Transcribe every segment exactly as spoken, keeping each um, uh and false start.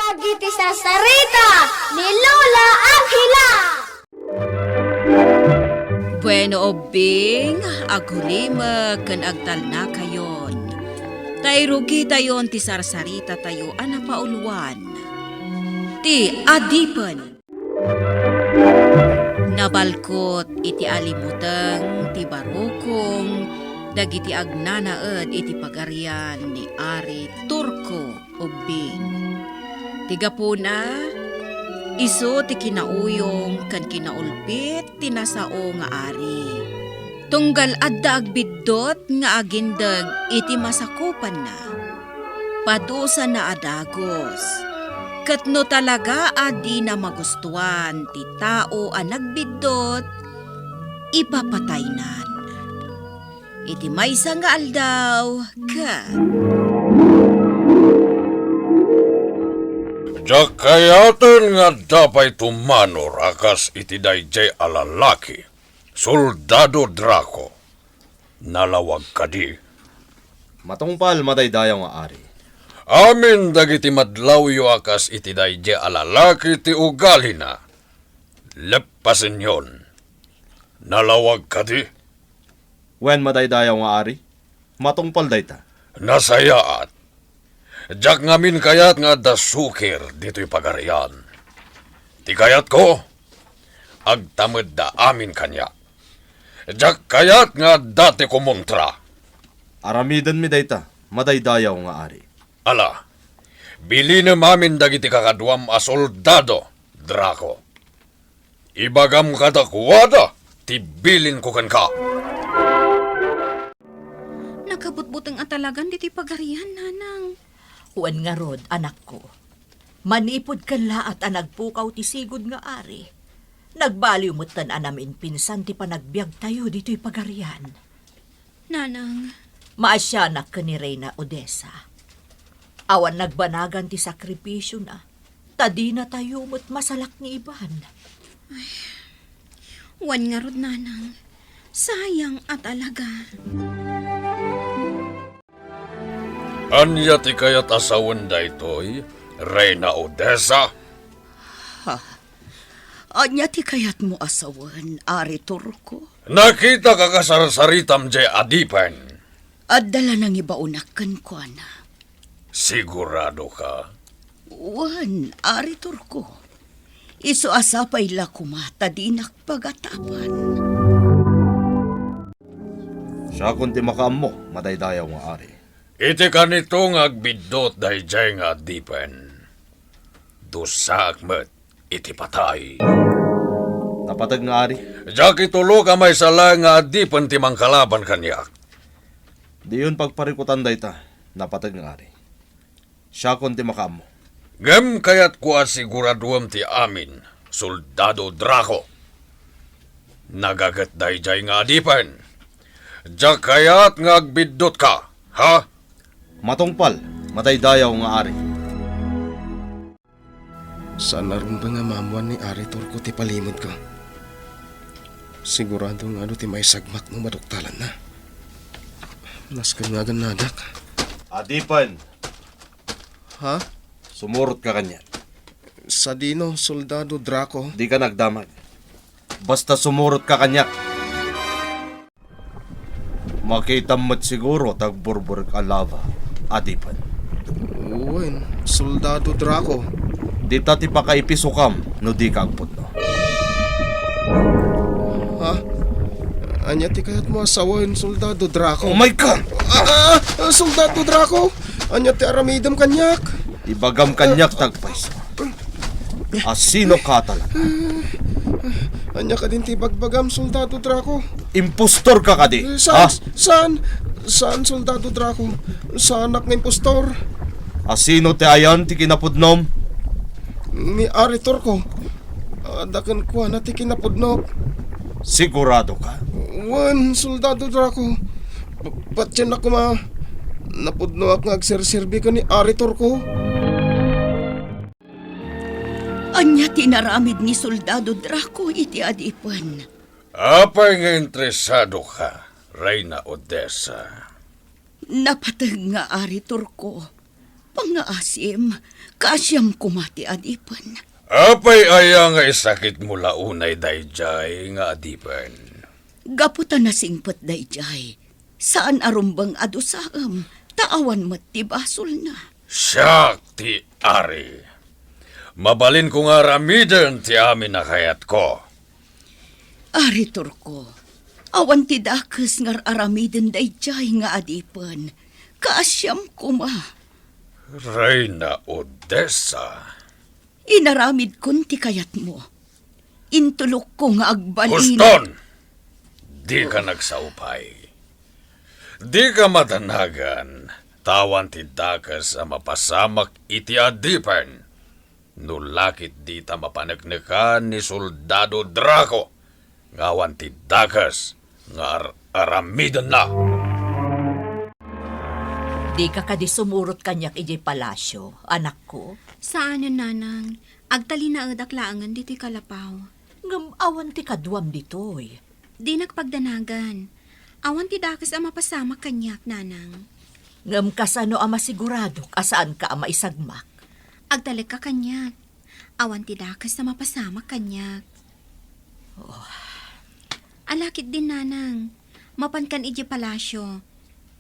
Dagiti sarsarita ni Lola Angela. Bueno, ubbing, aghulimek ken agtalnakayon. Ta irugitayon ti sarsaritatayo a napauluan, ti Adipen. Nabalkot iti alimuteng ti barukong dagiti agnanaed iti pagarian ni Ari Turco ubbing. Ti gapuna, isu ti kinauyong ken kinaulbit ti nasao nga ari. Tunggal adda agbiddut nga agindeg iti masakupanna, padusana a dagus. Ket no talaga a dina magustuan ti tao a nagbiddut, ipapataynan. Iti maysa nga aldaw, ket Diak kayaten nga adda pay tumanor a kas iti daydiay a lalaki, Soldado Draco. Nalawag kadi? Matungpal, madaydayaw nga ari. Amin dagiti madlawyo a kas iti daydiay a lalaki ti ugalina. Leppasenyon. Nalawag kadi? Wen, madaydayaw nga ari, matungpal dayta. Nasayaat. Diak ngamin kayat nga adda sukir ditoy pagarian. Ti kayatko, agtamedda amin kaniak. Diak kayat nga adda ti kumontra. Aramidenmi dayta, madaydayaw nga ari. Ala, bilinem amin dagiti kakaduam a soldado, Draco. Ibagam kadakuada ti bilinko kenka. Nakabutbuteng a talagan ditoy pagarian, nanang. Wen ngarud, anakko. Manipud kellaat a nagpukaw ti sigud nga ari, nagbaliw metten a naminpinsan ti panagbiagtayo ditoy pagarian. Nanang. Maasianak ken ni Reyna Odessa. Awan nagbanagan ti sakripisiona, ta dinatayo met masalakniban. Ay, wen ngarud, nanang. Sayang a talaga. Ania ti kayat a sawen daytoy, Reyna Odessa? Ha? Ania ti kayatmo a sawen, Ari Turco? Nakitak a kasarsaritam diay adipen. Adda la nangibaonak kenkuana. Sigurado ka? Wen, Ari Turco. Isu a sapay la koma ta dinak pagatapan. Siakon ti makaammo, madaydayaw nga ari. Iti kanito nga agbiddut daydiay nga adipen, dusaak met iti patay. Napateg nga ari? Diak itulok a maysa laeng nga adipen ti mangkalaban kaniak. Diyon pagparikutan dayta, napateg nga ari. Siakon ti makaammo. Ngem kayatko a siguraduem ti amin, Soldado Draco. Nagaget daydiay nga adipen. Diak kayat nga agbiddutka, ha? Matungpal, madaydayaw nga ari. Saan a rumbeng a maammoan ni Ari Turco ti palimedko. Sigurado nga adu ti maisagmak no maduktalanna. Nasken nga agannadak. Adipen. Ha? Sumurotka kaniak. Sadino, Soldado Draco? Dika nagdamag. Basta sumurotka kaniak. Makitam met siguro ti agburburek a lava, adipen. Wen, Soldado Draco. Dita ti pakaipisokam no dika agpudno. Ha? Ania ti kayatmo a sawen, Soldado Draco? Oh my God! Ah! Ah! Soldado Draco! Ania ti aramidem kaniak? Ibagam kaniak ti agpayso. Asino ka talaga? Ania kadin ti ibagbagam, Soldado Draco? Impostor ka kadi, ha? Saan? Saan? Saan, Soldado Draco? Saanak nga impostor. Asino ti ayan ti kinapudnom? Ni Ari Turco. Adda kenkuana ti kinapudnok. Sigurado ka? Wen, Soldado Draco. Pa-, patiennak koma. Napudnoak nga agserserbi ken ni Ari Turco. Ania ti inaramid ni Soldado Draco iti adipen? Apay nga interesado ka, Reyna Odessa? Napateg nga Ari Turco. Pangngaasim, kaasiam koma ti adipen. Apay aya nga isakitmo la unay daydiay nga adipen? Gapu ta nasingpet daydiay, saan a rumbeng a dusaem, ta awan met ti basolna. Siak ti ari. Mabalinko nga aramiden ti amin a kayatko. Ari Turco, awan ti dakes nga ar-aramiden daydiay nga adipen. Kaasiam koma. Reina Odessa. Inaramidkon ti kayatmo. Intulokko nga agbalin. Huston! Dika nagsaupay. Dika madanagan, ta awan ti dakes a mapasamak iti adipen. No la ketdi ta mapaneknekan ni Soldado Draco nga awan ti dakes nga ar-aramidenna. Dika kadi sumurot kaniak idiay palasio, anakko? Saanen, nanang. Agtalinaedak laengen ditoy kalapaw. Ngem awan ti kaduam ditoy. Dinak pagdanagan. Awan ti dakes a mapasamak kaniak, nanang. Ngem kasano a masiguradok a saanka a maisagmak? Agtalekka kaniak. Awan ti dakes a mapasamak kaniak. Oh. Ala ketdin, nanang. Mapankan idiay palasio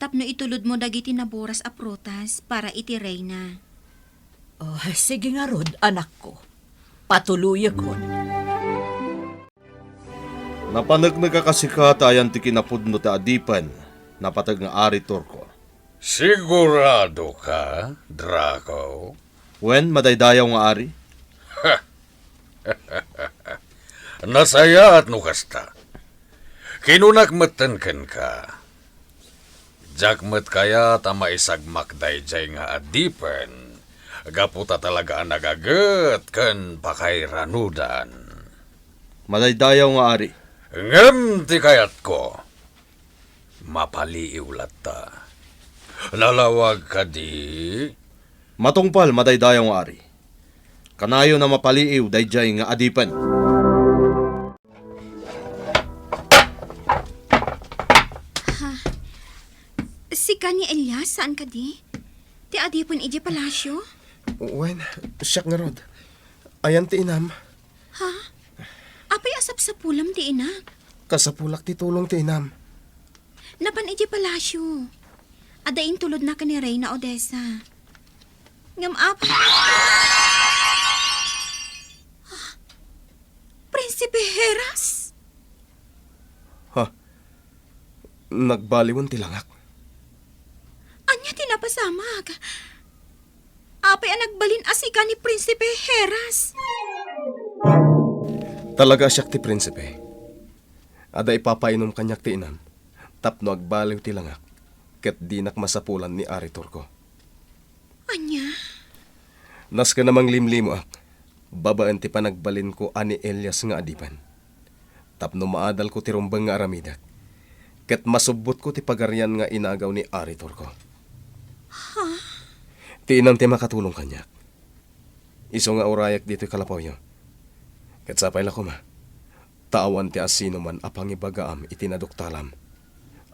tapno itulodmo dagiti naburas a prutas para iti reyna. Oh, sige ngarud, anakko. Patuloyekon. Napaneknek a kasika ta ayan ti kinapudno ti adipen, napateg nga Ari Turco. Sigurado ka, Draco? Wen, madaydayaw nga ari. Nasayaat no kasta. Kinunak metten kenka. Diak met kayat a maisagmak daydiay nga adipen, gapu ta talaga a nagaget ken pakairanudan. Madaydayaw nga ari. Ngem ti kayatko, mapaliiw latta. Nalawag kadi? Matungpal, madaydayaw nga ari. Kanayon a mapaliiw daydiay nga adipen. Ha? Sika ni Elias, saan kadi? Ti adipen idiay palasio? Wen, siak ngarud. Ayan ti inam. Ha? Apay a sapsapulam ti inak? Kasapulak ti tulong ti inam. Napan idiay palasio. Adda intulodna ken ni Reina Odessa. Ngem ap-, Prinsipe Heras? Ha? Nagbaliwen ti langak. Ania ti napasamak? Apay a nagbalin a sika ni Prinsipe Heras? Talaga a siak ti prinsipe. Adda ipapainom kaniak ti inam tapno agbaliw ti langak, ket dinak masapulan ni Ari Turco. Ania? Nasken a manglimlimoak babaen ti panagbalinko a ni Elias nga adipen, tapno maadalko ti rumbeng nga aramidek, ket masubbotko ti pagarian nga inagaw ni Ari Turco. Ha? Ti inam ti makatulong kaniak. Isu nga urayek ditoy kalapawyo. Ket sapay la koma, ta awan ti asinoman a pangibagaam iti naduktalam,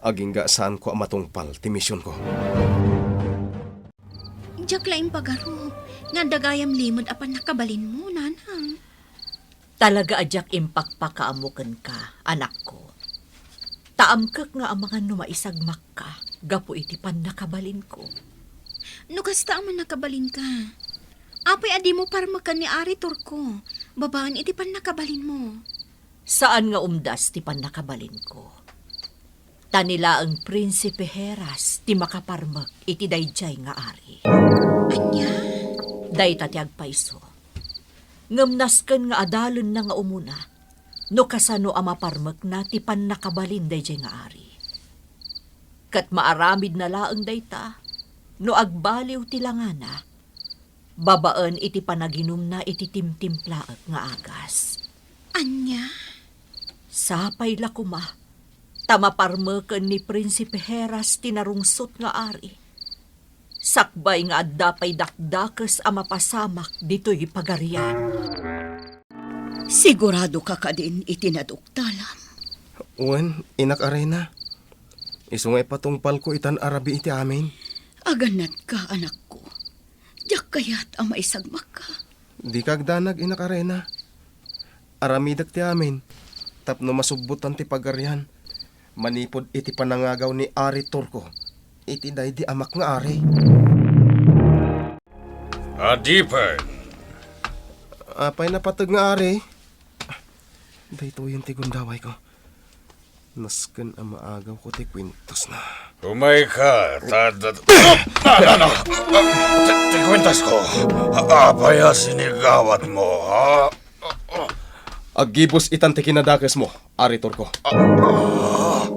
agingga saanko a matungpal ti misionko. Diak la impagarup nga adda gayam limed a pannakabalinmo, nanang. Talaga a diak impakpakaammo kenka, anakko. Ta amkek nga amangan no maisagmakka gapu iti pannakabalinko. No kasta a mannakabalinka, apay a dimo parmeken ni Ari Turco babaen iti pannakabalinmo? Saan nga umdas ti pannakabalinko. Ta ni laeng Prinsipe Heras ti makaparmek iti daydiay nga ari. Ania? Dayta ti agpayso. Ngem nasken nga adalenna nga umuna no kasano a maparmekna ti pannakabalin daydiay nga ari. Ket maaramidna laeng dayta no agbaliw ti langana babaen iti panaginumna iti timtimplaek nga agas. Ania? Sapay la koma, ta maparmeken ni Prinsipe Heras ti narungsot nga ari, sakbay nga adda pay dakdakes a mapasamak ditoy pagarian. Sigurado ka kadin iti naduktalam? Wen, inak a reyna. Isu nga ipatungpalko itan a rabii iti amin. Agannatka, anakko. Kayat a maisagmakka. Dika agdanag, Inak a Reyna. Aramidek ti amin tapno masubbotan ti Pagarian manipud iti panangagaw ni Ari Turco iti daydi amak nga ari. Adipen. Apay napateg nga ari? Daytoyen ti gundawayko. Nasken a maagawko ti kuentasna. Umayka, ta, ta, ta, ano, ano? Ti, ti kuentasko. Apay a sinigawatmo, ha? Aggibus itan ti kinadakesmo, Ari Turco. Ah,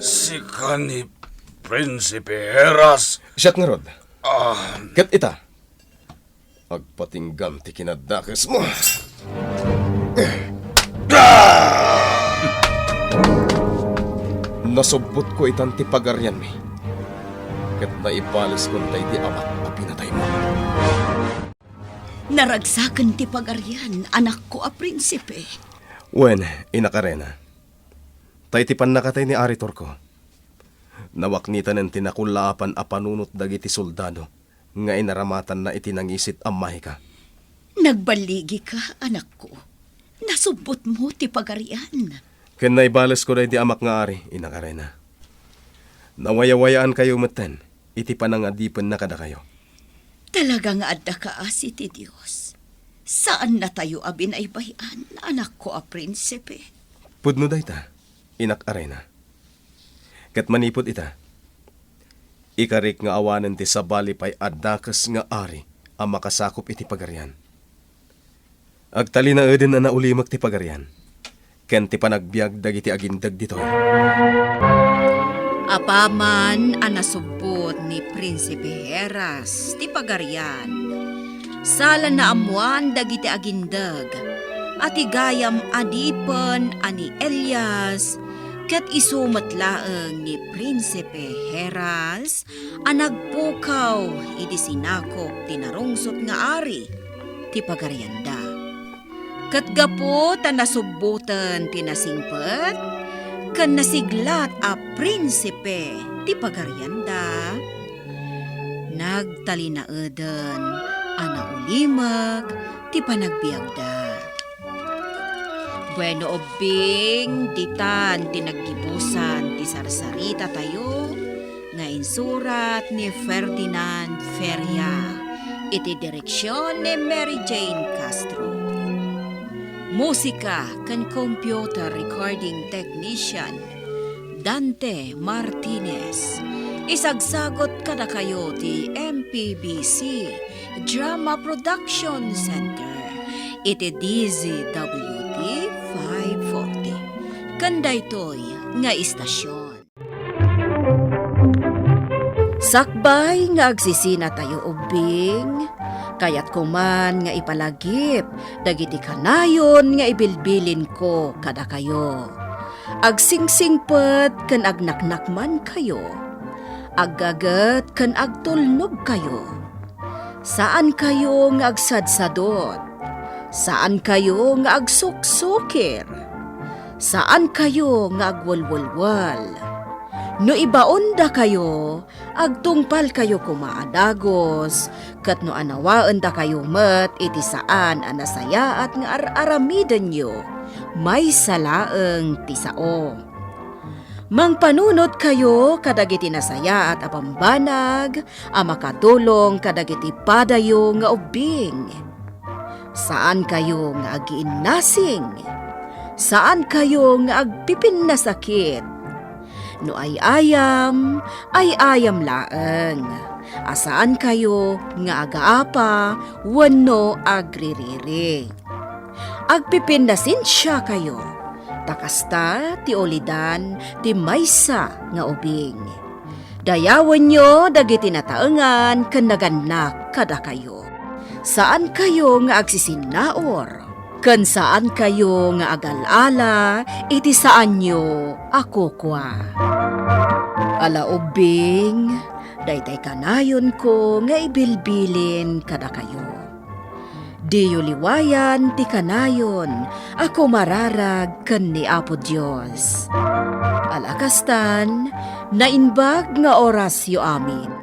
sika ni Prinsipe Heras? Siak ngarud. Ah. Ket ita, agpatinggam ti kinadakesmo. Nasubbotko itan ti pagarianmi, ket naibalesko daydi amak a pinataymo. Naragsaken ti pagarian, anakko a prinsipe. Wen, Inak a Reyna, ta iti pannakatay ni Ari Turco, nawaknitanen ti nakullaapan a panunot dagiti soldado nga inaramatanna iti nangisit a mahika. Nagballigika, anakko. Nasubbotmo ti pagarian. Ken naibalesko daydi amak nga ari, Inak a Reyna. Nawayawayaankayo metten iti panangadipenna kadakayo. Talaga nga adda kaasi ti Dios. Saannatayo a binaybay-an, anakko a prinsipe. Pudno dayta, Inak a Reyna. Ket manipud ita, ikarik nga awanen ti sabali pay a dakes nga ari a makasakop iti pagarian. Agtalinaeden a naulimek ti pagarian ken ti panagbiag dagiti agindeg ditoy. Apaman a nasubbot ni Prinsipe Heras ti pagarian, sala naammoan dagiti agindeg a ti gayam adipen a ni Elias, ket isu met laeng ni Prinsipe Heras a nagpukaw idi sinakop ti narungsot nga ari ti pagarianda. Ket gapu ta nasubboten ti nasingpet ken nasiglat a prinsipe ti pagarianda, nagtalinaeden a naulimek ti panagbiagda. Bueno, ubbing, ditan ti naggibusan ti sarsaritatayo nga insurat ni Ferdinand Feria, iti direksion ni Mary Jane Castro. Musika ken computer recording technician, Dante Martinez. Isagsagut kadakayo ti M P B C Drama Production Center iti D Z W T five forty. Ken daytoy nga istasion. Sakbay nga agsisinatayo ubbing, kayatko man nga ipalagip dagiti kanayon nga ibilbilinko kadakayo. Agsingsingpet ken agnaknakmankayo. Aggaget ken agtulnogkayo. Saankayo nga agsadsadot. Saankayo nga agsuksukir. Saankayo nga agwelwelwel. No ibaondakayo, agtungpalkayo koma a dagus, ket no anawaendakayo met iti saan a nasayaat nga ar-aramidenyo, maysa laeng ti sao. Mangpanunotkayo kadagiti nasayaat a bambanag a makadulong kadagiti padayo nga ubbing. Saankayo nga agiinnasing. Saankayo nga agpipinnasakit. No ay-ayam, ay-ayam laeng. A saankayo nga agaapa wenno agririri. Agpipinnasensiakayo, ta kasta ti ulidan ti maysa nga ubing. Dayawenyo dagiti nataengan ken nagannak kadakayo. Saankayo nga agsisinnaur, ken saankayo nga agal-ala iti saanyo a kukua. Ala ubbing, daytay kanayonko nga ibilbilin kadakayo. Diyo liwayan ti kanayon a kumararag ken ni Apo Dios. Ala kastan, naimbag nga orasyo amin.